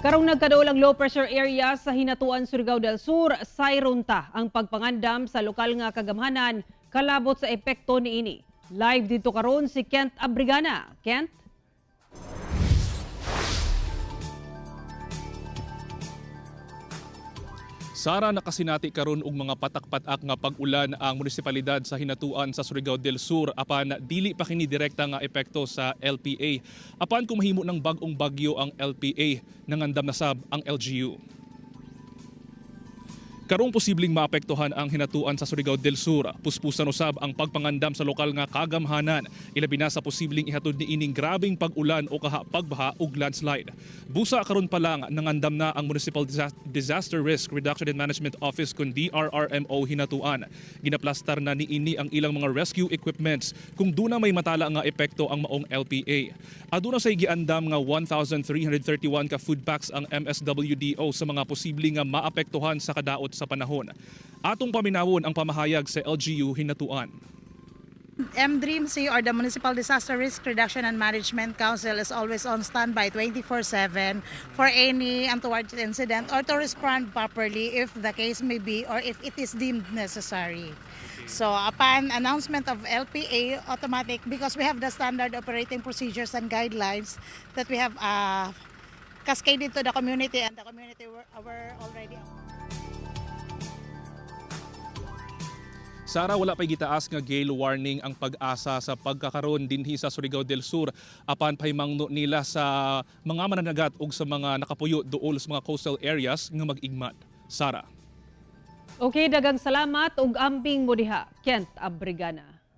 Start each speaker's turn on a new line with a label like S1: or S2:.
S1: Karong nagkaduol ang low pressure area sa Hinatuan, Surigao del Sur, sayron ta ang pagpangandam sa lokal nga kagamhanan kalabot sa epekto niini. Live dito karon si Kent Abrigana. Kent?
S2: Sara, nakasinati karon og mga patak-patak nga pag-ulan ang munisipalidad sa Hinatuan sa Surigao del Sur, apan dili pa kini direkta nga epekto sa LPA. Apan kung mahimo ng bag-ong bagyo ang LPA, nangandam na sab ang LGU. Karong posibleng maapektuhan ang Hinatuan sa Surigao del Sur, puspusan usab ang pagpangandam sa lokal nga kagamhanan, ilabi na sa posibleng ihatod ni ining grabeng pag-ulan o kaha pagbaha ug landslide. Busa karon pa lang, nangandam na ang Municipal Disaster Risk Reduction and Management Office kun DRRMO Hinatuan. Ginaplastar na niini ang ilang mga rescue equipments kung duna may matala nga epekto ang maong LPA. Aduna say giandam nga 1,331 ka food packs ang MSWDO sa mga posible nga maapektuhan sa kadaot sa panahon. Atong paminawon ang pamahayag sa LGU Hinatuan.
S3: MDRRMC or the Municipal Disaster Risk Reduction and Management Council is always on standby 24/7 for any untoward incident or to respond properly if the case may be or if it is deemed necessary. So upon announcement of LPA, automatic, because we have the standard operating procedures and guidelines that we have cascaded to the community, and the community were already
S2: Sara, wala pa'y gitaas nga gale warning ang PAGASA sa pagkakaron dinhi sa Surigao del Sur, apan pahimangno nila sa mga mananagat ug sa mga nakapuyo duol sa mga coastal areas nga mag-igmat. Sara.
S1: Okay, dagang salamat ug ambing mo diha, Kent Abrigana.